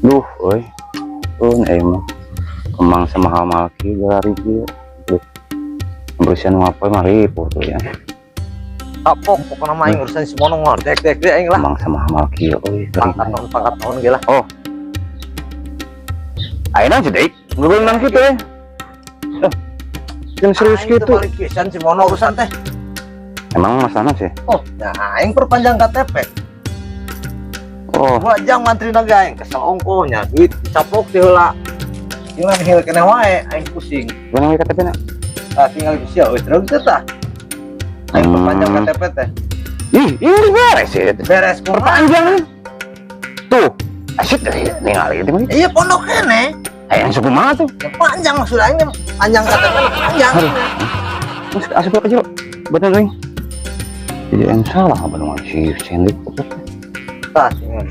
Duh, euy. Oh, aing mah. Kembang sama mahal kieu lari kieu. Duh. Bersihan apa mah ripuh tuh ya. Kapok pokoknya mah aing urusan si Mono mah dek dek dek aing lah. Kembang sama mahal kieu euy. Pangkat tahun, pangkat tahun ge lah. Ayeuna jadi nang kitu ya. Eh, yang serius Aing teu gitu. Balik pisan si Mono urusan teh. Emang masalahnya sih? Oh, nah aing perpanjang KTP. Oh, 2 jam ngantri naga aing kesel ongkohnya duit dicaplok di heula. Tinggal nihil keneh wae aing pusing. Mana KTP na? Ah, tinggal sia euy terus teh tah. Aing perpanjang KTP teh. Ih, ini beres ya. Beres kumaha? Perpanjang. Tuh, asik deh ningali gitu mah. Iya, pondok keneh. Aya suku kumaha tuh? Ya, panjang maksud aing teh, panjang KTP panjang. Aduh. Terus asup ke jero. Betul euy. Jadi yang salah apa dong si Sendik. Tah tinggal.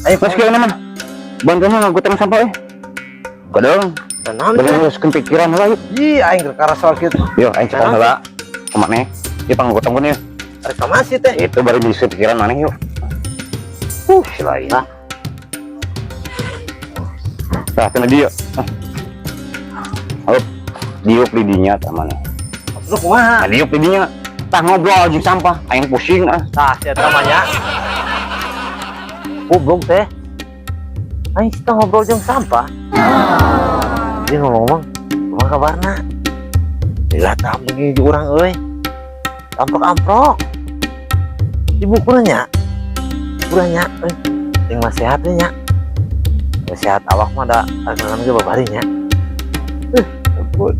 Ayo. Mas kieu mah. Bantuan ngagotong sampah eh. Kadang, Tenang. bener nguruskeun pikiran heula yuk. Ih, aing keur karasol kitu. Yo, aing cekan heula. Kumaha? Ieu panggotong ya. Reklamasi teh. Itu baru diisi pikiran maneh yuk. Si lain. Tah. Tah, kena dia. Ah. Hop. Diuk di dinya tah maneh. Lu kumaha? Nah, diuk di dinya. Tah ngobrol jeung sampah, aing pusing ah. Tah, si eta mah nya. Goblok teh. Aing kita ngobrol jeung sampah. Dia ngomong-ngomong, kumaha kabarna? Lila tah begini di urang euy. Amprok-amprok. Ibu kurangnya. Kurangnya euy. Yang mah sehat we nya. Sehat awak mah da dagangan ge babari nya. Ampun.